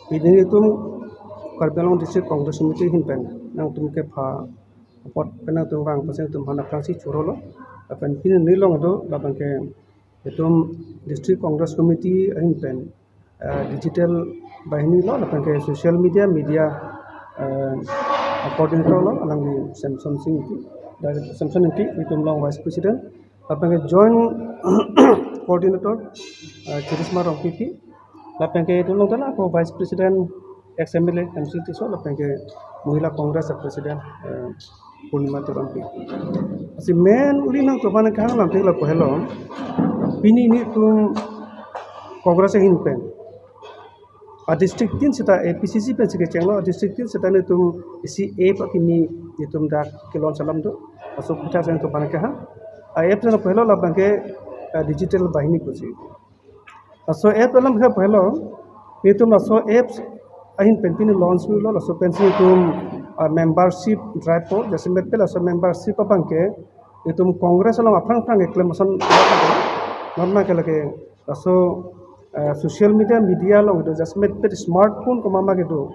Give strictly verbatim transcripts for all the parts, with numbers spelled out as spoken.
Pini itum Karbi Anglong District Congress Committee ahin pen nangtum kepha apot pen nangtum vang pasang itum aphan aphrangsi chorolo. Lapen pini nilong do labang ke itum District Congress Committee ahin pen, eh, digital bahini lo, lapen ke social media, media, eh, coordinator lo, alangli Samson Sing Ingti, Samson Ingti, itum along Vice President, lapen ke joint coordinator, eh, Charisma Rongpipi, lapen ke itum along tala ako Vice President, ex M L A, M C Tisso, lapen ke Mahila Congress President, eh, Purnima Teronpi. Lasi main uli nangtum aphan kehang lam thik lapu helo. Pini nelitum Congress ahin pen, a district tin seta A P C C pensi kechenglo, a district tin seta nelitum isi app akimi nelitum dak ke-launch alam do. Laso aphuthak si nangtum aphan kehang. A app lapu helo labang ke, eh, digital bahini pusi. Laso app alam ke lapu helo, nelitum laso apps ahin pen pini launch lo, laso pensi itum, ah, membership drive po, jasemet pen laso membership abang ke itum Congress along aphrang aphrang keklem ason, non ma ke lake laso, eh, social media, media along do, jasemet pen smartphone komat ma kedo,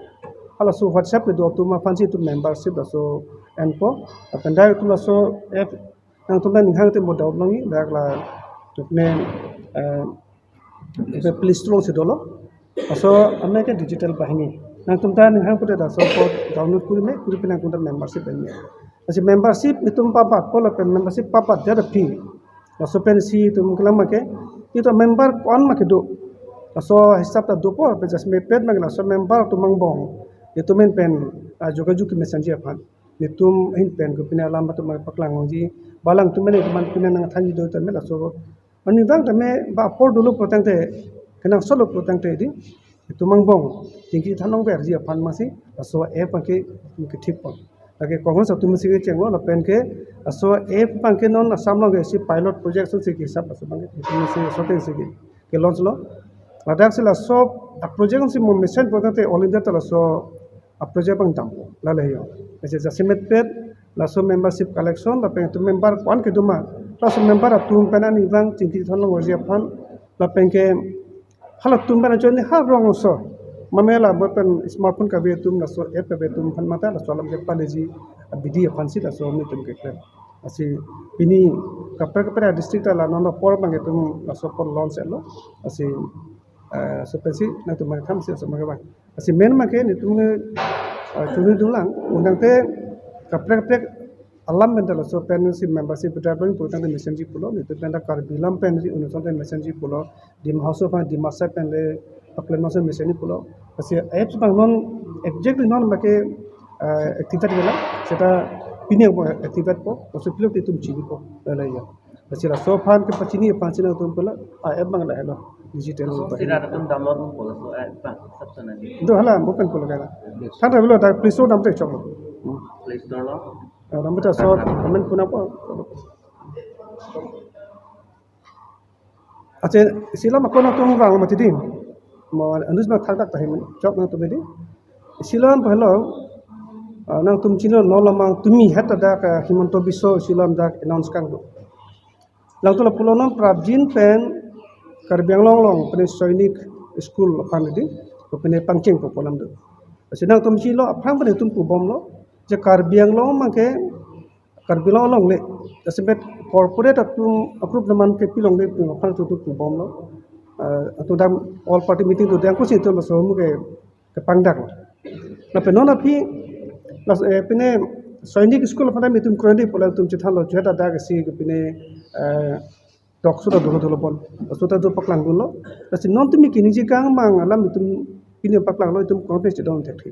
halaso WhatsApp kedo atum aphansi itum membership laso enpo, lapen dak itum laso app nangtum ta ning hang te mo download longji, dak la itum ne, eh, itum Play Store alongsi dolo. Laso amen ke digital bahini. Nangtum ta ning hang pute laso apot download kuri me, kuri pen nangtum ta membership en me. Lasi membership itum pabat po lapen membership pabat dia da fee. Laso pensi itum kelang ma ke, itum member ko-an ma kedo, laso hisap ta dopo, lapen jasemet pen ma ke laso member atum angbong itum ahin pen, ah, jogajog kemesen ji aphan. Nelitum ahin pen kopine alam atum paklang longji. Ba alangtum ahin pen pine nangthanji do tame laso. Arnivang tame ba apor dolo pulotangte, kenangsot lo pulotangte di, itum angbong chingki than longverji aphan masi laso app abang ke itum kethip pon. Lake Congress atum si kechenglo lapen ke laso app abang ke non Assam along ke isi pilot project si kehisap laso abang ke itum si shooting si ke, ke-launch lo. Ladak si laso a project si mo mesen pulotangte All India ta laso a project abang dampo, lale yo. Lasi jasemet pen laso membership collection, lapen itum member ko-an kedo ma, laso member atum pen arnivang chingki than longverji aphan, lapen ke halatum pen ajoine ha rong so, mame la bo pen smartphone kave atum, laso app kave atum aphan mate laso alam kepaleji abidi aphansi laso nelitum keklem. Lasi pini kaprek kaprek district ta la non apor abang itum laso apor launch lo. Lasi, eh, laso pensi nangtum aphan kehang si laso abang ke bang. Lasi main ma ke nelitum, eh, churi dun lang, un tangte kaprek kaprek alam pen ta laso pensi membership drive pulotangte mesenji pulo, nelitum pen ta Karbi alam pensi un asonte mesenji pulo, Dima Hasao aphan Dimasa pen le paklem ason mesenji pulo. Lasi apps abang non exactly non ma ke, eh, activate kelang, seta pini abang activate po, laso pilo itum chinipo, lale yo. Lasi laso aphan kepachini aphansi nangtum pula, ah, app abang lahelo, digital. Laso bahini. Sira atum download mo pulo, laso app abang, sab sana di. Itum hala mo pen pulo kala. Yes. Than ta bilo dak Play Store damte choklo. Hmm. Play Store lo. Ah, damte laso amen kuna po. Accha, isi alam ako nangtum vang mati di. Mo anus ma thakdak tahi men, chok nangtum di. Isi alam pahelo, ah, nangtum chini non lamang tumi het ta dak, ah, Himanta Biswa isi alam dak announce kangdo. Alangtum lapulo non prapjin pen Karbi Anglong along pine Sainik School aphan di, kopine pangchengpo pu alam do. Lasi nangtum chilo aphrang pine itum pubomlo, je Karbi Anglong abang ke Karbi Anglong alongle, jasemet corporate atum approve alam ke pilongle pu aphan itum pubomlo. Eh, itum dam all party meeting do dang kusi itum laso amu ke kepangdaklo. Lapen non aphi, las, eh, pine Sainik School aphan itum kroidi pu la itum chethanlo, chuheta dak si pine, eh, talk show ta dolo dolo pon. Laso ta do paklang dunlo. Lasi non tumi kiningje kang abang alam itum pine paklanglo, itum conference chedon thekthe.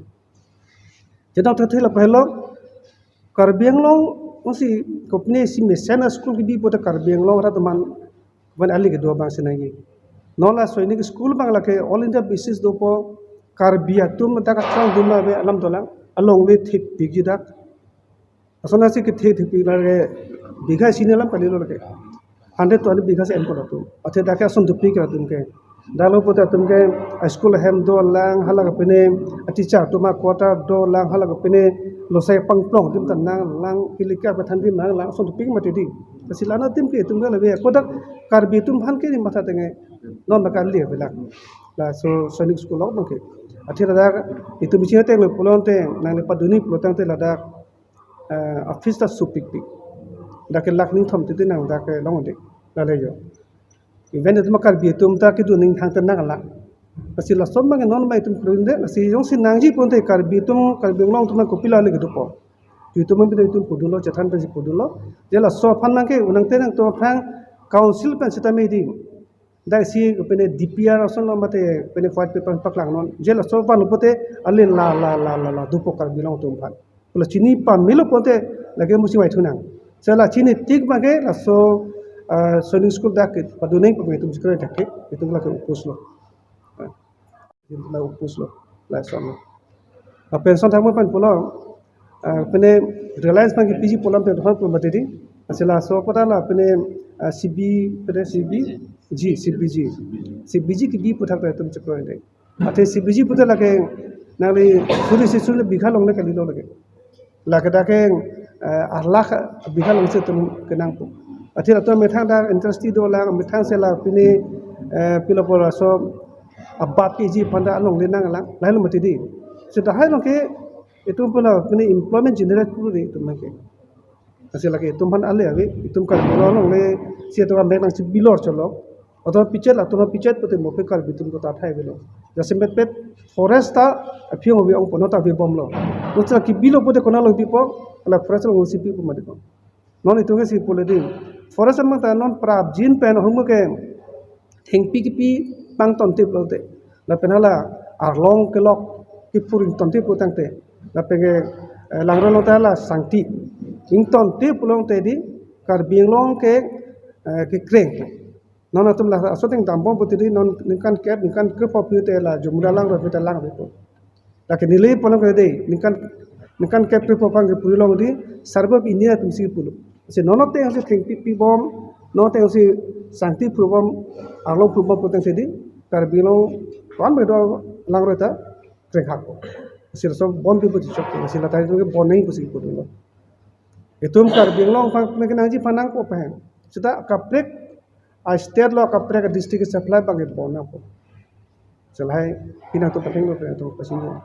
Chedon thekthe lapu helo, Karbi Anglong, osi kopine si mesen a-school kebi pute Karbi Anglong arat atum aphan van ali kedo abang si nangji. Non la Sainik School abang lake all India basis dopo, Karbi atum dak kachang dum ave alam dolang, alongle thip piji dak. Asonsi kethe thip piji lake bigha isi ne alam kalilo lake. Hundred to hundred bigha si enpo latum. Athe dak ke ason dopik latum ke. Dak lo pute atum ke a-school ahem dolang, hala kapine a-teacher atum a-quarter dolang, hala kapine losai pangplong adim ta nanglang, kilikar pathan adim nanglang, ason dopik mati di. Lasi la-an adim ke itum ke lebe, kodak Karbi atum aphan ke ni matha tenge, non bakal le belak. Laso Sainik School along abang ke. Athe ladak itum isi ateng lo pulote, nangli paduni pulo tangte ladak, eh, office ta supikpik. Dak ke lakh ningthom titi nang dak ke long de. Lale jo. Even itum Karbi atum ta kedun ning thang tenang la. Lasi lason abang non ma itum kurun de, lasi jongsi nangji pulote Karbi atum, Karbi Anglong atum kopilo le kedopo. Itum abang itum pudunlo, chethan pensi pudunlo. Je laso aphan nangke unang tenang to aphrang council pen sitame di. Dak isi pene D P R ason lo mate pene white paper paklang non. Je laso aphan pulote ale la la la la la dopo Karbi Anglong atum aphan. Pula chini pamelo pulote lake musi mai thunang. Sela chini tik abangke laso, ah, Sainik School dak ke paduneng pame itum chikre dak ke itum lake oppose lo. Ah, itum la oppose lo. Lason lo. Ah, pension thangma pen pulo, ah, pene Reliance abangke P G pulo pen thang pulo mati di. Asila so kota la pene, ah, C B, pene C B G, C B G. C B G kebi puthak ta itum chikre dak. Athe C B G pulote lake nangli suri si suri bigha longle kalilo lake. Lake dak ke, eh, arlakh bigha long si itum kenangpo. Athe latum methang dak interest dolang, methang sela pini, eh, pilo pora so abat keji panda along le nanglang, lahelo mati di. Seta hai along ke itum pulo pini employment generate pulo di itum ke. Lasi lake itum aphan ale ave, itum Karbi Anglong le si itum amek nangsi bilor cholo. Atau pichet la, atau pichet pulote mo pe Karbi atum ta thai avelo. Jasemet pet forest ta aphi ong ave ong pono ta ave bomlo. Nutsa kebilo pulote konat along pipo, la forest along si pipo mati ko. Non itum ke si pule di. Forest amang ta non prapjin pen ahormu ke thengpi kepi pangtontip lote. Lapen hala arlong kelok kepuring tontip lo tangte. Lapen ke, eh, langroi along ta la sangti. Ingtontip pulote di Karbi Anglong ke, eh, kekreng. Non atum la aso ateng dambom pulote di non ningkan kep, ningkan kep pulote la Jumra langroi pulote lang ave po. Lake neli pulo ke de, ningkan, ningkan kep kep aphan kepuri long di, Survey of India atum si pulo. Si non ateng si thengpi pibom, non ateng si sangti phurubom, arlong phurubom pulo tangte di, Karbi Anglong, kon bedo langroi ta, krenghak ko. Si laso bon pipo chok, si la tari ke bon nangji pusi pulo. Itum Karbi Anglong aphan nangji aphan nangkok pen. Seta kaprek, a state lo kaprek a district supply abangke bon nangpo. Selahai pini atum pateng lo pen atum pasing lo.